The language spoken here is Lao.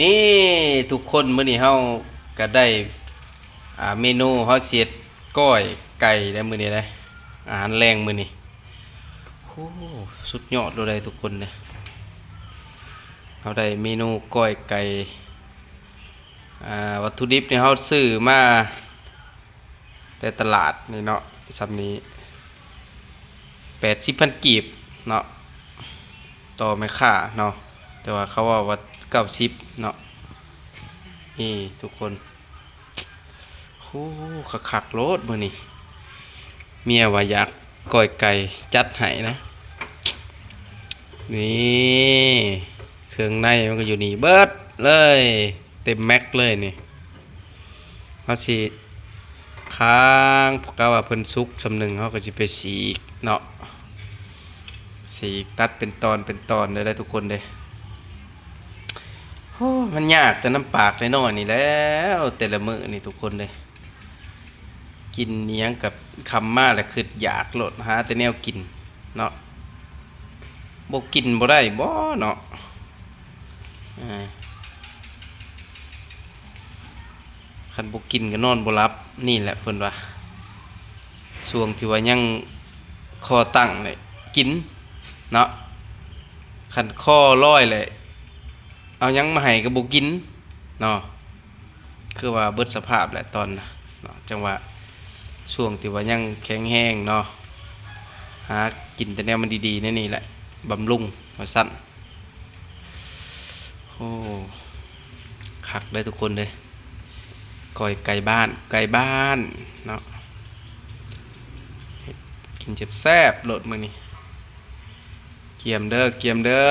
ນີ້ທຸກຄົນ ມື້ນີ້ເຮົາກະໄດ້ ອ່າ ເມນູ ເຮົາຊິເຮັດກ້ອຍໄກ່ໄດ໋ມື້ນີ້ໄດ໋ ອາຫານແລງມື້ນີ້. ໂອ້ ສຸດຍອດໂລດໄດ໋ທຸກຄົນເດ. ເຮົາໄດ້ເມນູກ້ອຍໄກ່ ອ່າ ວັດຖຸດິບນີ້ເຮົາຊື້ມາ ແຕ່ຕະຫຼາດນີ້ເນາະ ສ່ຳນີ້ ແປດສິບພັນກີບເນາະ ຕໍ່ແມ່ຄ້າເນາະ ແຕ່ວ່າເຂົາເວົ້າວ່າເກົ້າສິບເນາະ. ນີ້ທຸກຄົນ ໂອ້ ຄັກໆໂລດມື້ນີ້ ເມຍວ່າຢາກກ້ອຍໄກ່ ຈັດໃຫ້ນະ. ນີ້ ເຄື່ອງໃນມັນກະຢູ່ນີ້ເບິດເລີຍ ເຕັມແມັກເລີຍນີ້. ເຮົາຊິຄ້າງ ກະວ່າເພິ່ນສຸກສ່ຳໜຶ່ງ ເຮົາກະຊິໄປສີກເນາະ ສີກຕັດເປັນຕອນເປັນຕອນເດີ ທຸກຄົນເດ. ໂອ້ ມັນຍາກແຕ່ນຳປາກນ້ອຍໆນີ້ແຫຼ້ວ ແຕ່ລະມື້ນີ້ທຸກຄົນເດ. ກິນອີ່ຫຍັງກະ ຄ່ຳມາລະຄຶດຢາກໂລດ ຫາແຕ່ແນວກິນເນາະ. ບໍ່ກິນບໍ່ໄດ້ບໍເນາະ ອ່າ ຄັນບໍ່ກິນກະນອນບໍ່ຫຼັບ. ນີ້ແຫຼະເພິ່ນວ່າ ຊ່ວງທີ່ວ່າຍັງຄໍຕັ້ງແຫຼະກິນເນາະ ຄັນຄໍລອຍແຫຼະ ເອົາຫຍັງມາໃຫ້ກະບໍ່ກິນເນາະ. ຄືວ່າເບິດສະພາບແຫຼະຕອນນະເນາະ ຈັ່ງວ່າຊ່ວງທີ່ວ່າຍັງແຂງແຮງເນາະ ຫາກິນແຕ່ແນວມັນດີໆ ແນວນີ້ແຫຼະ ບຳລຸງວ່າຊັ້ນ. ໂອ້ ຄັກເດີທຸກຄົນເດີ ກ້ອຍໄກ່ບ້ານ ໄກ່ບ້ານເນາະ ເຮັດກິນແຊບໆໂລດມື້ນີ້. ກຽມເດີ ກຽມເດີ.